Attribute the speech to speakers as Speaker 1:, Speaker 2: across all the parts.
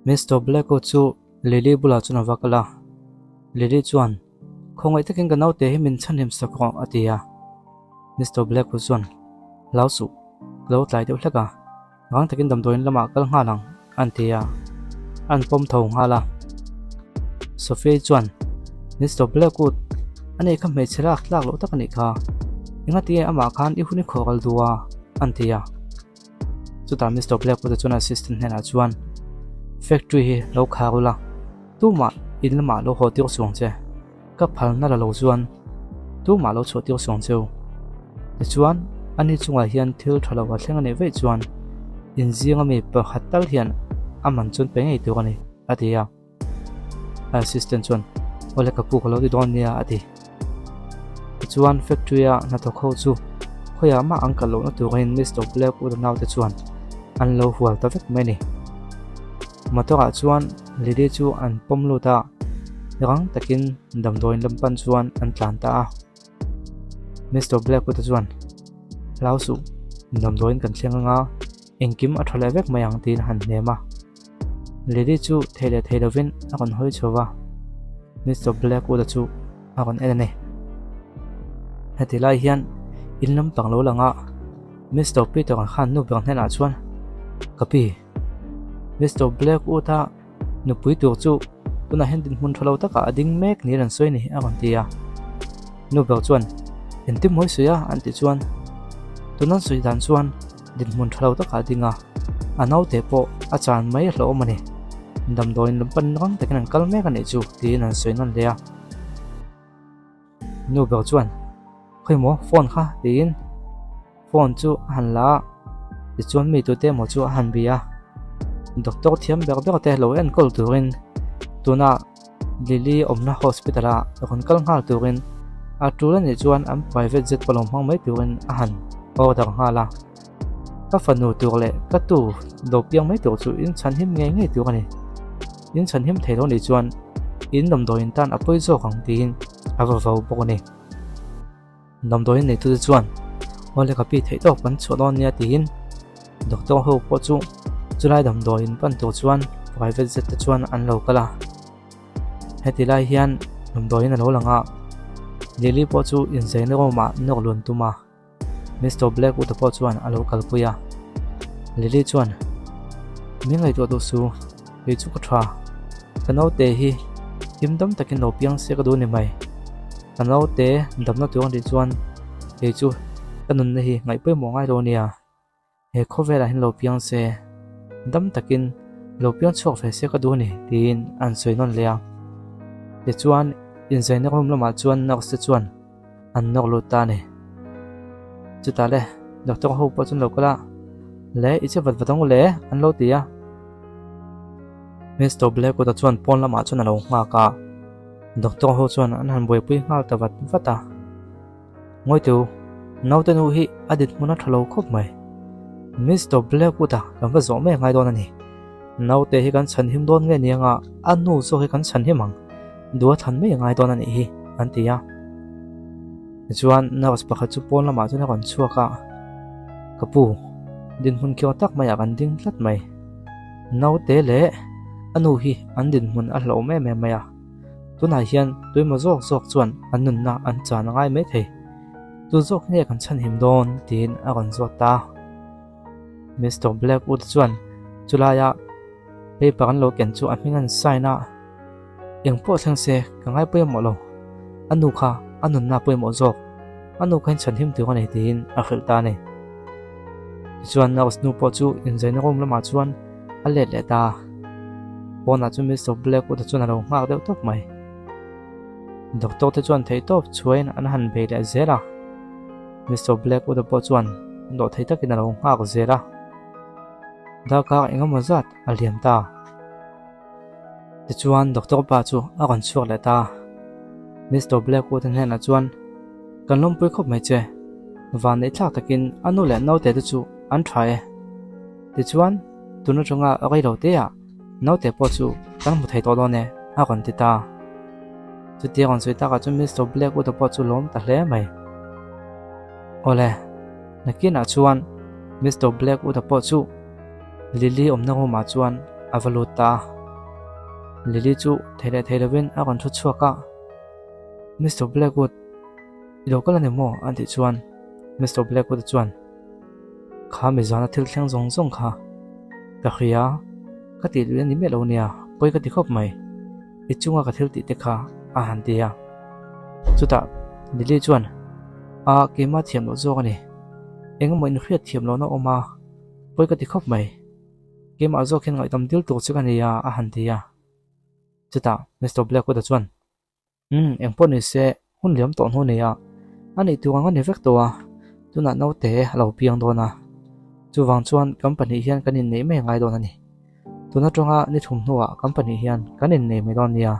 Speaker 1: Mister Blacko chu Lily bulah chuan a va kal a, Lily chuan, Khawngaih takin ka naute hi min chhanhim sak rawh, a ti a. Mister Blacko chuan, Hlau suh, ka lo tlai deuh hlek a, rang takin damdawiin lamah kal nghal ang, an ti a, an pawm tho nghal a. Sophie chuan, Mister Blackwood, a nei kha hmeichhe lak tlak loh tak a nih kha, engatinge amah khan i hun i khawh kal duh a? an ti a. Chutah Mister Blackwood-a chuan assistant hnenah chuan, Factory hi lo khar ula, tumah in lamah lo haw tir suang che. Ka phalna la lo chuan tumah lo chhuah tir suang cheu. Tichuan, ani chungah hian thil tha lo a thleng a nih vaih chuan in zinga mi pakhat tal hian a man chuan pe ngei tur a ni, a ti a. A assistant chuan, Awle ka pu ka lo ti dawn nia, a ti. Tichuan, factory-a hnathawk ho chu khawiah mah an kal lohna turin Mister Blackwood-a naute chuan an lo hual ta vek mai a ni. Motor-ah chuan Lily chu an pawm lut a, rang takin damdawiin lam pan chuan an tlan ta a. Mister Blackwood-a chuan, Hlau suh, damdawiin kan thleng anga engkim a tha leh vek mai ang tiin a han hnem a. Lily chu thei leh thei lovin a rawn hawi chho va, Mister Blackwood-a chu a rawn en a ni. Heti lai hian in lampang lo lang a, Mister Peter-a khan nu ber hnenah chuan, Ka pi, Mister Blackwood-a nupui tur chu tunah hian dinhmun tha lo takah a ding mek niin an sawi a ni, a rawn ti a. Nu ber chuan, Engtin mawi sawi a? an tih chuan, Tuna an sawi dan chuan dinhmun tha lo takah a ding a, a naute pawh a chan mai a hlauhawm a ni. Damdawiin lam pan rang takin an kal mek a nih chu, tiin an sawi nawn leh a. Nu ber chuan, Khawi maw phone kha? tiin phone chu a han la a, tichuan mi tute emaw chu a han bia a. Doctor thiam ber ber te lo enkawl turin tuna Lily awmna hospital a rawn kal nghal turin a tul anih chuan an private jet pawh lo hmang mai turin a han order nghal a. Ka fanu tur leh ka tu lo piang mai tur chu in chhanhim ngei ngei tur a ni. In chhanhim thei lo nih chuan in damdawiin tan a pawi zawk ang tiin a va vau bawk a ni. Damdawiin neitute chuan aw le ka pi theih tawk kan chhuah dawn nia tiin doctor ho pawh chu chulai damdawiin pan tur chuan private jet te chuan an lo kal a. Heti lai hian damdawiin a lo lang a, Lily pawh chu inzaina room ah nawk lun tum a. Mister Blackwood-a pawh chuan a lo kalpui a. Lily chuan, Min ngaihtuah duh su, kei chu ka tha. Ka naute hi him dam takin lo piang se ka duh ni mai. Ka naute damna tur a nih chuan kei chu ka nunna hi ngaih pawimawh ngai lo nia. He khawvelah hian lo piang se, dam takin lo piang chhuak ve se ka duh a ni, tiin an sawi nawn leh a. Tichuan, inzaina room lamah chuan nurse te chuan an nawk lut ta a ni. Chutah le, doctor ho pawh chuan lo kal a, Le, i che vat vat ang u le, an lo ti a. Mister Blackwood-a chuan pawn lamah chuan a lo nghak a, doctor ho chuan an han buaipui nghal ta vat vat a. Ngawitu, naute nu hi a dinhmun a tha lo khawp mai. Mister Blackwood-a kan va zawh mai ngai dawn a ni. Naute hi kan chhanhim dawn nge ni anga a nu zawk hi kan chhanhim ang. Duh a thlan mai ngai dawn a nih hi, an ti a. Tichuan, nurse pakhat chu pawn lamah chuan a rawn chhuak a, Ka pu, dinhmun khiau tak maiah kan ding tlat mai. Naute leh a nu hi an dinhmun a hlauhawm em em mai a. Tunah hian tuimaw zawk zawk chuan an nunna an chan a ngai mai thei. Tu zawk nge kan chhanhim dawn? tiin a rawn zawt ta. Mister Blackwood chuan chulaia paper an lo ken chu a hming an sign a, Eng pawh thleng se ka ngai pawimawh lo. A nu kha a nunna pawimawh zawk. A nu kha in chhanhim tur a ni tiin a hrilh ta a ni. Tichuan nurse nu pawh chu inzaina room lamah chuan a let leh ta. Pawnah chu Mister Blackwood-a chuan a lo nghak deuh tawp mai. Doctor te chuan theihtawp chhuain an han bei leh zel a. Mister Blackwood-a pawh chuan dawhthei takin a lo nghak zel a. Darkar engemaw zat a liam ta. Tichuan doctor pa chu a rawn chhuak leh ta. Mister Blackwood-a hnenah chuan, Kan lawmpui khawp mai che. Vanneih thlak takin a nu leh naute te chu an tha e. Tichuan, tun atanga rei lo te ah naute pawh chu kan hmu thei tawh dawn e, a rawn ti ta. Chutia rawn sawi takah chuan Mister Blackwood-a pawh chu lawm ta hle mai. Awle, nakinah chuan Mister Blackwood-a pawh chu Lily awmna room ah chuan a va lut ta a. Lily chu thei leh thei lovin a rawn thu chhuak a, Mister Blackwood, i lo kal a ni maw? a tih chuan Mister Blackwood-a chuan, Kha mi zana thil thleng zawng zawng kha ka hria, ka tih luih a ni miah lo nia, pawi ka ti khawp mai, i chunga ka thil tih te kha a han ti a. Chutah Lily chuan, A, keimah thiam loh zawk a ni, engemaw inhriat thiam lohna awm a, pawi ka ti khawp mai. Keimah zawk hian ngaihdam dil tur che ka ni a, a han ti a. Chutah Mister Blackwood-a chuan, Umm, eng pawh ni se, hun liam tawh hnu nia, a nih tur ang a ni vek tawh a, tunah naute a lo piang dawn a. Chuvang chuan kan pahnih hian kan inneih mai ngai dawn a ni. Tun atanga ni thum hnuah kan pahnih hian kan innei mai dawn nia.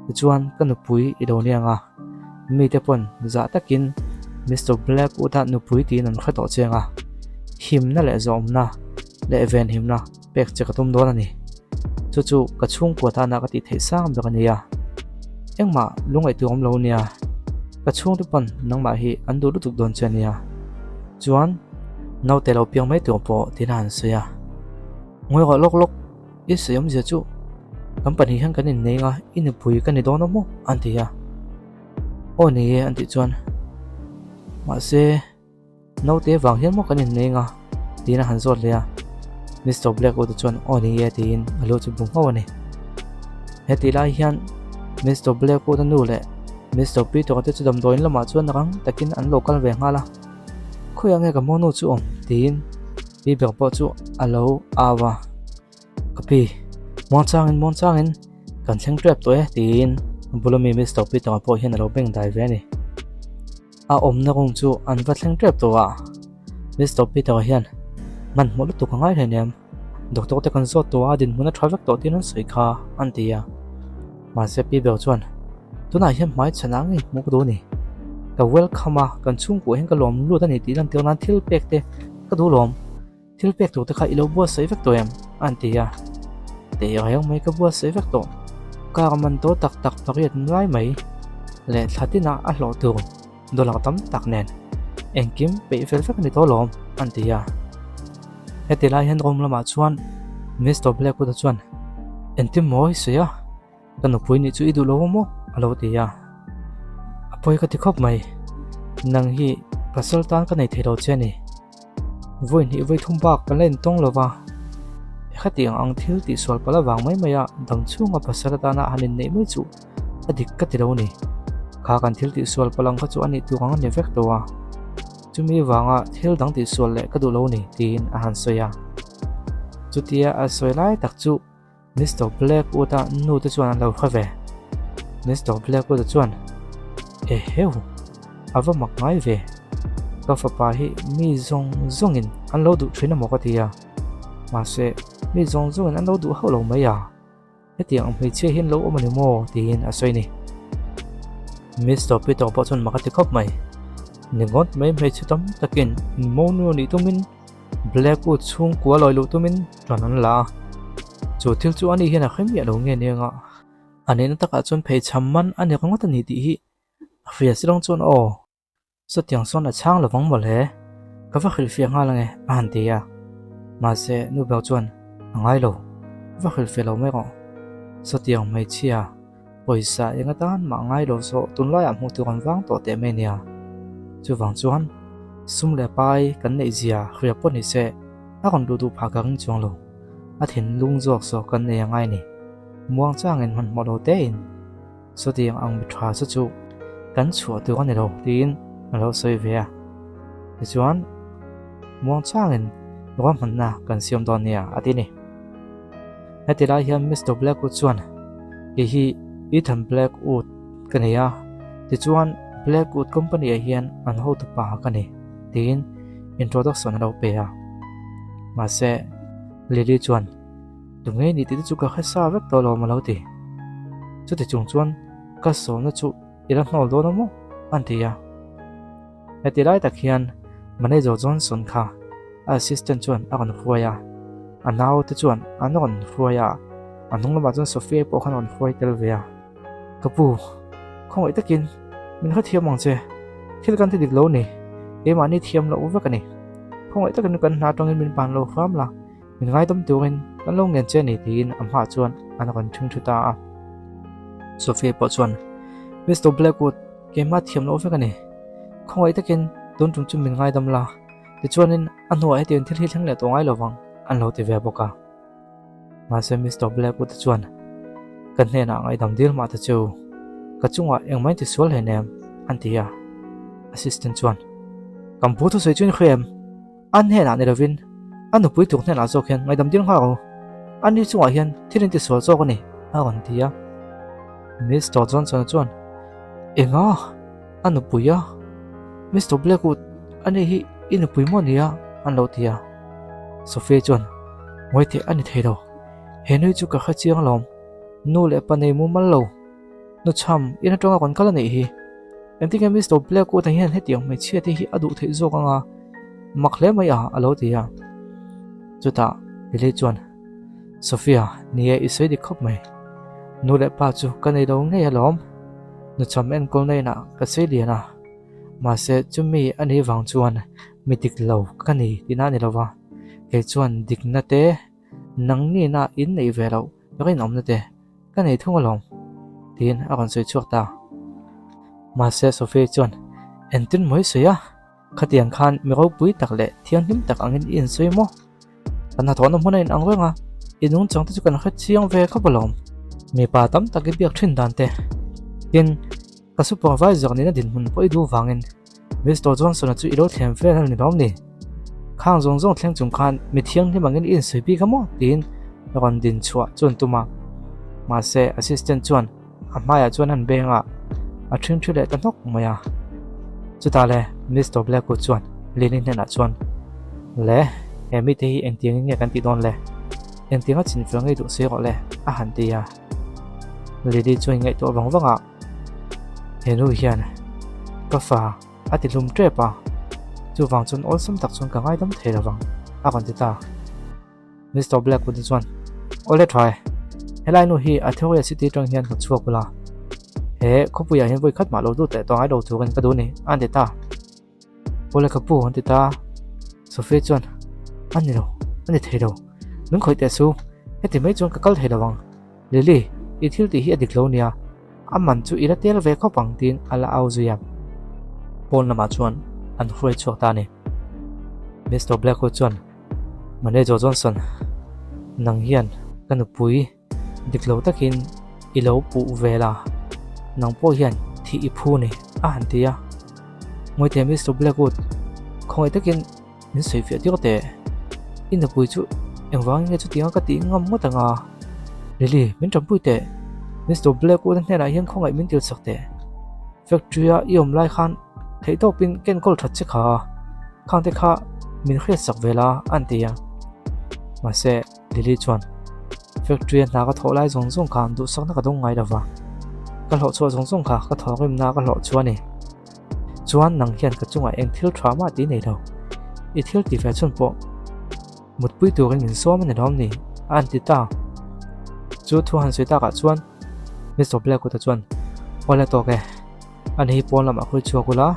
Speaker 1: Tichuan ka nupui i lo niang a, mite pawn zah takin Mister Blackwood-a nupui tiin an hre tawh chiang a, himna leh zawmna leh venhimna pek che ka tum dawn a ni. Chu chu ka chhungkua tana ka tih theih sang ber a nia. Engmah lungaihtu awm lo nia, ka chhungte pawn nangmah hi an duh lutuk dawn che a nia. Chuan naute lo piang mai tur pawh tiin a han sawi a, Ngawi rawh lawk lawk. I sawi awmzia chu kan pahnih hian kan innei anga i nupui ka ni dawn a maw? an ti a. Aw ni e an tih chuan mahse naute vang hian maw kan innei anga tiin a han zawt leh a. Mister Blackwood chuan aw ni e tiin a lu chu bu nghauh a ni. Hetih lai hian Mister Blackwood a nu leh Mister Peter te chu damdawiin lamah chuan rang takin an lo kal ve nghal a. Khawiah nge ka mawnu chu awm? tiin pi ber pawh chu a lo au a. Ka pi, muangchangin muangchangin kan thleng tep tawh e tiin a bula mi Mister Peter-a pawh hian a lo beng dai ve a ni. A awmna room chu an va thleng tep tawh a, Mister Peter-a hian hmanhmawh lutuk a ngai hleinem, doctor te kan zawt tawh a, dinhmun a tha vek tawh tiin an sawi kha an ti a. Mahse pi ber chuan tunah hian hmai chhan ah ngei hmuh ka duh a ni, ka welcome a, kan chhungkuah hian ka lawm lut a ni tih lantir nan thil pek te ka duh lawm. Thil pek tur te kha i lo buatsaih vek tawh em? a an ti a. Teh reng mai ka buatsaih vek tawh. Car man to tak tak pariat ngai mai leh thla tinah a hlawh tur dollar tam tak nen engkim peih fel vek a ni tawh lawm a an ti a. Heti lai hian room lamah chuan Mister Blackwood-a chuan engtin maw i sawi a? Ka nupui nih chu i duh lo a maw? a lo ti a. A pawi ka ti khawp mai. Nang hi pasal tan ka nei thei lo che a ni. Vawi hnih vawi thum bak kan la intawng lo va. Khatiang ang thil tihsual palh avang mai mai a dam chhunga pasal atana han inneih mai chu a dik ka ti lo a ni. Kha kan thil tihsual palh ang kha chu a nih tur ang a ni vek tawh a. Chumi vanga thil dang tihsual leh ka duh lo a ni tiin a han sawi a. Chutia a sawi lai tak chu Mister Blackwood-a nu te chuan an lo hre ve. Mister Blackwood-a chuan, Eheu, a va mak ngai ve. Ka fapa hi mi zawng zawngin an lo duh thin amaw ka ti a. Mahse, mi zawng zawngin an lo duh hauh lo mai a. Hetiang ang hmeichhia hi an lo awm a ni maw? tiin a sawi ni. Mister Peter pawh chuan mak a ti khawp mai. Ni ngawt mai hmeichhe tam takin inmonu nih tumin Blackwood chhungkua lawi luh tumin ṭan an la a, chu thil chu ani hian a hre miah lo nge nia nga, a nihna takah chuan pheichham man a ni ringawt a ni tih hi a hria si lawng chuan aw, sawtiang sawn a chhang lovang mawle, ka va hrilhfiah nghal ange a han ti a, mahse nu ber chuan a ngai lo, va hrilhfiah lo mai rawh, sawtiang hmeichhia. Pawisa eng atan mah ngai lo zawh tunlaiah hmuh tur an vang tawh teh mai nia. Chuvang chuan sum leh pai kan neih zia hria pawh ni se a rawn duh duh phah ka ring chuang lo. A thinlung zawk zawk kan nei a ngai ni. Muang changin hmanhmawh lo tein sawtiang ang mi tha chu chu kan chhuah tur a ni lo tiin a lo sawi ve a. Tichuan muang changin ruahmanna kan siam dawn nia a ti ni. Heti lai hian Mister Blackwood chuan kei hi Ethan Blackwood ka ni a, tichuan Blackwood company ah hian an hotu pa ka ni tiin introduction a lo pe a. Mahse Lily chuan tunge ni tih te chu ka hre sa vek tawh lo a lo ti. Chuti chung chuan ka sawmna chu i la hnawl dawn a maw? an ti a. Heti lai tak hian Manager Johnson kha a assistant chuan a rawn hruai a, a naute chuan an rawn hruai a, a hnung lamah chuan Sophia pawh khan a rawn hruai tel ve a. Ka pu, khawngaih takin min hrethiam ang che, thil kan ti dik lo ni, keimahni thiam loh vek a ni. Khawngaih takin kan hna atangin min ban lo hram la, min ngaidam turin. Kan lo ngen che a ni tiin a hmaah chuan an rawn ṭhingṭhi ta a. Sophia pawh chuan, Mister Blackwood, keimah thiam loh vek a ni. Khawngaih takin tun ṭum chu min ngaidam la, tichuanin a hnuah hetiang thil hi thleng leh tawh ngai lo vang, an lo ti ve bawk a. Mahse Mister Blackwood chuan, Ka hnenah ngaihdam dil mah ta che u, ka chungah engmah in tisual hle nem, an ti a. Assistant chuan, Kan pu thusawi chu in hria em? An hnenah ni lovin a nupui tuk hnenah zawk hian ngaihdam dil nghal rawh u, ani chungah hian thil in tisual zawk a ni, a rawn ti a. Mister Johnson chuan, Enga? A nupui a? Mister Blackwood, ani hi i nupui maw nia? an lo ti a. Sophia chuan, Ngawi teh a ni thei lo, he nui chu ka hre chiang alawm, nu leh pa nei mumal lo. Nuchham, in atanga rawn kal a nih hi. Engtin nge Mister Blackwood-a hian hetiang hmeichhia te hi a duh theih zawk anga mak hle mai a, a lo ti a. Chutah Lily chuan, Sophia, ni e, i sawi dik khawp mai. Nu leh pa chu ka nei lo ngei alawm. Nuchham enkawlna inah ka sei lian a. Mahse, chumi a nih vang chuan mi dik lo ka ni tihna a ni lo va. Kei chuan dikna te, nang nihna in neih ve loh rinawmna te ka nei thung alawm, tiin a rawn sawi chhuak ta. Mahse Sophie chuan, Engtin maw i sawi a? Khatiang khan mi ropui tak leh thianghlim tak angin i insawi maw? Kan hnathawhna hmun a inang reng a, i nungchang te chu kan hre chiang ve khawp alawm. Mipa tam tak i biak thin dan te, tin, ka supervisor nihna dinhmun pawh i duh vangin Mister Johnson-a chu i lo thlem vel a ni lawm ni? Khang zawng zawng thleng chung khan mi thianghlim angin i insawi bik a maw? tiin rawn din chhuah chu an tum a. Mahse, assistant chuan a hmaiah chuan an beng a, a ṭhingṭhi leh ta hnawk mai a. Chutah le, Mister Blackwood chuan Lily hnenah chuan, Le, he mite hi engtiangin nge kan tih dawn le? Engtianga chinfel ngei duh si rawh le? a han ti a. Lily chuan ngaihtuah vang vang a. He nu hian ka fa a ti hlum tep a, chuvang chuan awlsam tak chuan ka ngaidam thei lo vang a rawn ti ta. Mister Blackwood chuan, Awle tha e, helai nu hi Atheria City atang hian ka chhuak ula, he khawpuiah hian vawi khat mah lo lut leh tawh ngai lo turin ka duh a ni a ti ta. Awle ka pu an ti ta. Sophia chuan, A ni lo, a ni thei lo. Min khawih teh su, heti mai chuan ka kal thei lo ang. Lily, i thil tih hi a dik lo nia, a man chu i la tel ve khawp ang tiin a la au zui a. Pawn lamah chuan an hruai chhuak ta a ni. Mister Blackwood chuan, Manager Johnson, nang hian ka nupui Dik lo takin i lo puh vel a, nang pawh hian thih i phu ni a han ti a. Ngawiteh Mister Blackwood, khawngaih takin min sawi fiah tir teh. I nupui chu engvangin nge chutianga ka tih ngam ngawt ang a? Lily, min tanpui teh. Mister Blackwood-a hnenah hian khawngaih min tilchak teh. Factory-a i awm lai khan theihtawpin ka enkawl that che kha, khangte kha min hriatsak vel a, a han ti a. Mahse. Lily chuan, Factory-a hna ka thawh lai zawng zawng kha duhsakna ka dawng ngai lo va, ka hlawh chhuah zawng zawng kha ka thawhrimna ka hlawh chu a ni. Chuan nang hian ka chungah eng thil tha mah tih nei lo, i thil ti ve chhun pawh mutpui turin min sawm a ni lawm ni? a han ti ta. Chu thu han sawi takah chuan Mister Blackwood-a chuan, Awle tawk e, ani hi pawn lamah hawi chhuak ula,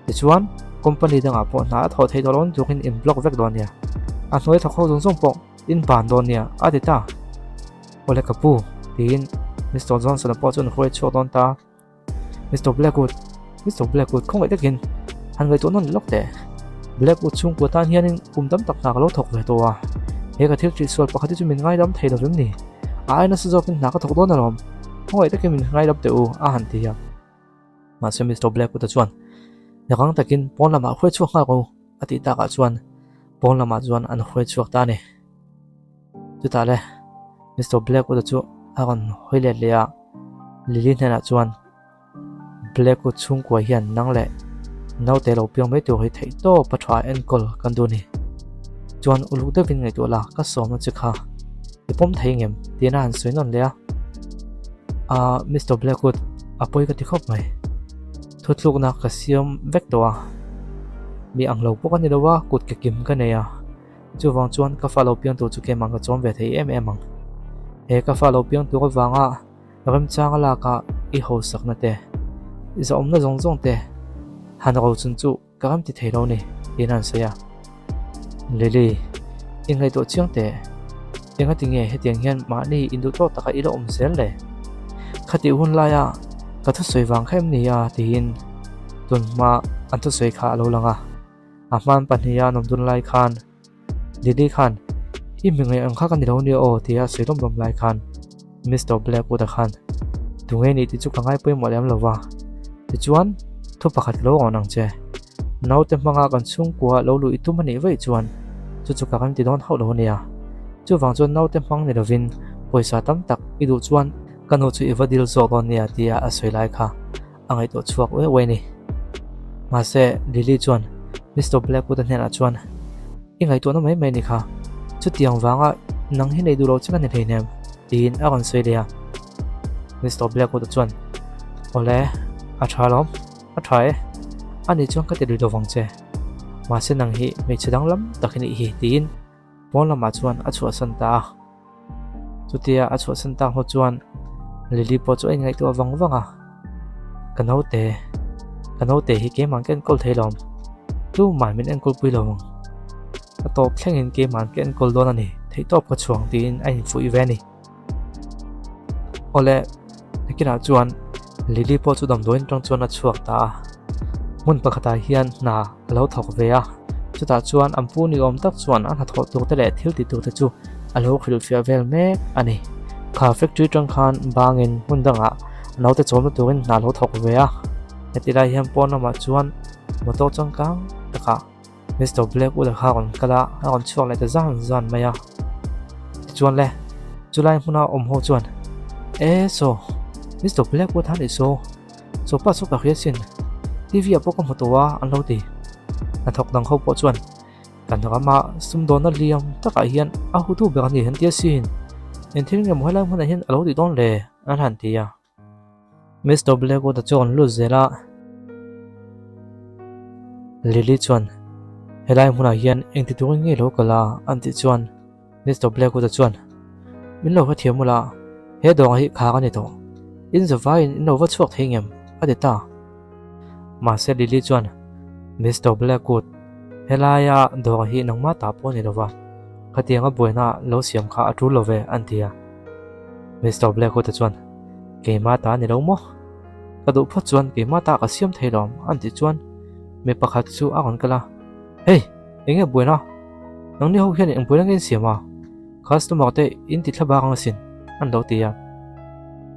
Speaker 1: Tichuan, company dangah pawh hna a thawh theih tawh loh tukin in block vek dawn nia. A hnuai thawk ho zawng zawng pawh in ban dawn nia, a ti ta. Awle ka pu, tiin Mister Johnson-a pawh chuan hruai chhuak dawn ta. Mister Blackwood, Mister Blackwood khawngaih takin han ngaihtuah nawn lawk teh. Blackwood chhungkua tan hianin kum tam tak hna ka lo thawk ve tawh a, he ka thil tihsual pakhat hi chu min ngaidam thei lo vem ni? A ai nasa zawkin hna ka thawk dawn alawm, khawngaih takin min ngaidam teh u, a han ti a. Mahse Mister Blackwood-a chuan rang takin pawn lamah hruai chhuak nghal rawh u a tih takah chuan pawn lamah chuan an hruai chhuak ta a ni. Chutah le Mister Blackwood-a chu a rawn hawi let leh a, Lily hnenah chuan Blackwood chhungkua hian nang leh naute lo piang mai tur hi theih tawp a tha enkawl kan duh a ni. Chuan uluk deuhin ngaihtuah la ka sawmna che kha i pawm thei ngem tiin a han sawi nawn leh a. Ahh Mister Blackwood a pawi ka ti khawp mai. Thutlukna ka siam vek tawh a, mi ang lo pawh ka ni lo a, kut ke kim ka nei a, chuvang chuan ka fa lo piang tur chu keimah ka chawm ve thei em em ang. He ka fa lo piang tur avanga remchanga laka i hausakna te, i zahawmna zawng zawng te han rochun chu Ka ram ti thei lo ni, tiin a han sawi a. Lily, i ngaihtuah chiang teh. Engati nge hetiang hian mahni induhtawk taka i la awm zel le? Khatih hun laia ka thusawi vang kha em ni a? tiin tun hma an thusawi kha a lo lang a. A hman pahniha an awm dun lai khan Lily khan, I hmi ngaih ang kha ka ni lo nia aw tia a sawi lawm lawm lai khan Mister Blackwood-a khan, Tunge nih tih chu ka ngai pawimawh lem lo va, tichuan thu pakhat ka lo rawn ang che. Naute hmanga kan chhungkua lo luh i tum a nih vaih chuan chu chu ka rem ti dawn hauh lo a nia. Chuvang chuan naute hmang ni lovin pawisa tam tak i duh chuan ka nu chu i va dil zawk dawn nia tia a sawi lai kha a ngaihtuah chhuak uai uai a ni. Mahse Lily chuan Mister Blackwood-a hnenah chuan I ngaihtuahna mai mai ni kha, chutiang vanga nang hi nei duh lo che ka ni hleinem tiin a rawn sawi leh a. Mister Blackwood-a chuan Awle, a tha alawm. A tha e, ani chuan ka ti lui lovang che. Mahse nang hi hmeichhe danglam tak i nih hi tiin pawn lamah chuan a chhuahsan ta a. Chutia a chhuahsan tak hnu chuan Lily pawh chu a inngaihtuah vang vang a, Ka naute, ka naute hi keimah ka enkawl thei lo, tumah min enkawl pui lo ang. A tawp thlengin keimah ka enkawl dawn a ni, theihtawp ka chhuang tiin a infuih ve a ni. Awle, nakinah chuan Lily pawh chu damdawiin atang chuan a chhuak ta a, hmun pakhatah hian hna a lo thawk ve a, chutah chuan an pu ni awm tak chuan a hnathawh tur te leh thil ti tur te chu a lo hrilhfiah vel mek a ni. Kha factory atang khan bangin hmun dangah a naute chawmna turin hna a lo thawk ve a, heti lai hian pawn lamah chuan motor changkang takah Mister Blackwood-a kha a rawn kal a, a rawn chhuak leh ta zan zan mai a. Tichuan le, chulai hmuna awm ho chuan, E saw, Mister Blackwood han i saw, saw pa saw ka hria sin, TV ah pawh ka hmu tawh a, an lo ti. Hnathawk dang ho pawh chuan, Kan rama sumdawnna liam takah hian a hutu ber a ni han ti asin, engthil nge maw helai hmunah hian a lo tih dawn le? an han ti a. Mister Blackwood-a chu a rawn lut zel a, Lily chuan, Helai hmunah hian engti turin nge lo kal a? an tih chuan Mister Blackwood-a chuan, Min lo va thiam ula, he dawngah hi khar a ni tawh. In zavaiin in lo va chhuak thei ngem? a ti ta. Mahse Lily chuan, Mister Blackwood, helaia dawr hi nangmah ta pawh a ni lova, khatianga buaina lo siam kha a tul lo ve, an ti a. Mister Blackwood-a chuan, Keimah ta a ni lo maw? Ka duh phawt chuan keimah ta ka siam thei lo, an tih chuan mi pakhat chu a rawn kal a, Hey, eng nge buaina? Nangni ho hian eng buaina nge in siam a? Customer te in ti thla bak ang asin, an lo ti a.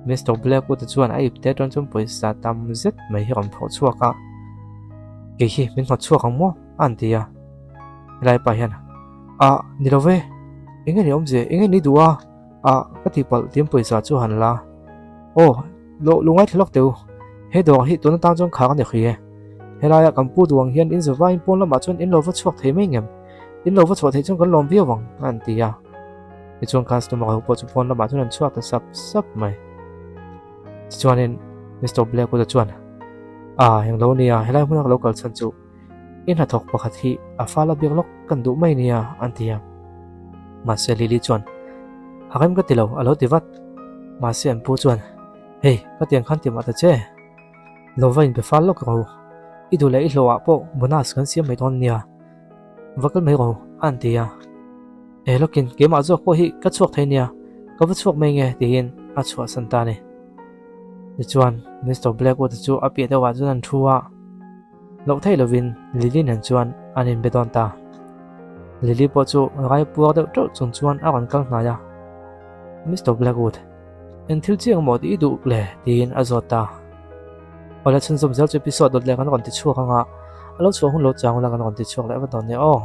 Speaker 1: Mister Blackwood-a chuan a ipte atang chuan pawisa tam zet mai hi a rawn phawh chhuak a, Kei hi min hnawt chhuak ang maw? an ti a. Helai pa hian, Ah, ni lo ve, eng nge ni awmze, eng nge ni duh a? Ah, ka tihpalh tiin pawisa chu han la. Aw, lo lu ngaithla lawk teh u, he dawrah hi tun atan chuan khar a ni hri e. Helaia kan pu duh ang hian in zavaiin pawn lamah chuan in lo va chhuak thei mai ngem? In lo va chhuah theih chuan kan lawm viau ang, a han ti a. Tichuan customer ho pawh chu pawn lamah chuan an chhuak ta sap sap mai. Tichuanin Mister Blackwood-a chuan, Ah, englo nia, helai hmuna ka lo kal chhan chu. I hnathawk pakhat hi a fal a biak lawk kan duh mai nia an ti a. Mahse Lily chuan, A rem ka ti lo, a lo ti vat. Mahse an pu chuan, Hei, ka tiang khan ti mah ta che. Lo va inbe fal lawk ro. I duh leh i hlawhah pawh bonus kan siam mai dawn nia. Va kal mai ro, a an ti a. E lawkin keimah zawk pawh hi ka chhuak thei nia, ka va chhuak mai nge tiin a chhuahsan ta a ni. Tichuan Mister Blackwood-a chu a piah deuhah chuan an thu a. Loh theih lovin Lily nen chuan an inbe dawn ta. Lily pawh chu rai puar deuh teuh chung chuan a rawn kal hnai a, Mister Blackwood, eng thil chiang maw tih i duh le? tiin a zawt ta. Awle chhunzawm zel chu episode dawt leh kan rawn ti chhuak ang a, a lo chhuah hun lo chang ula kan rawn ti chhuak leh vat dawn nia aw.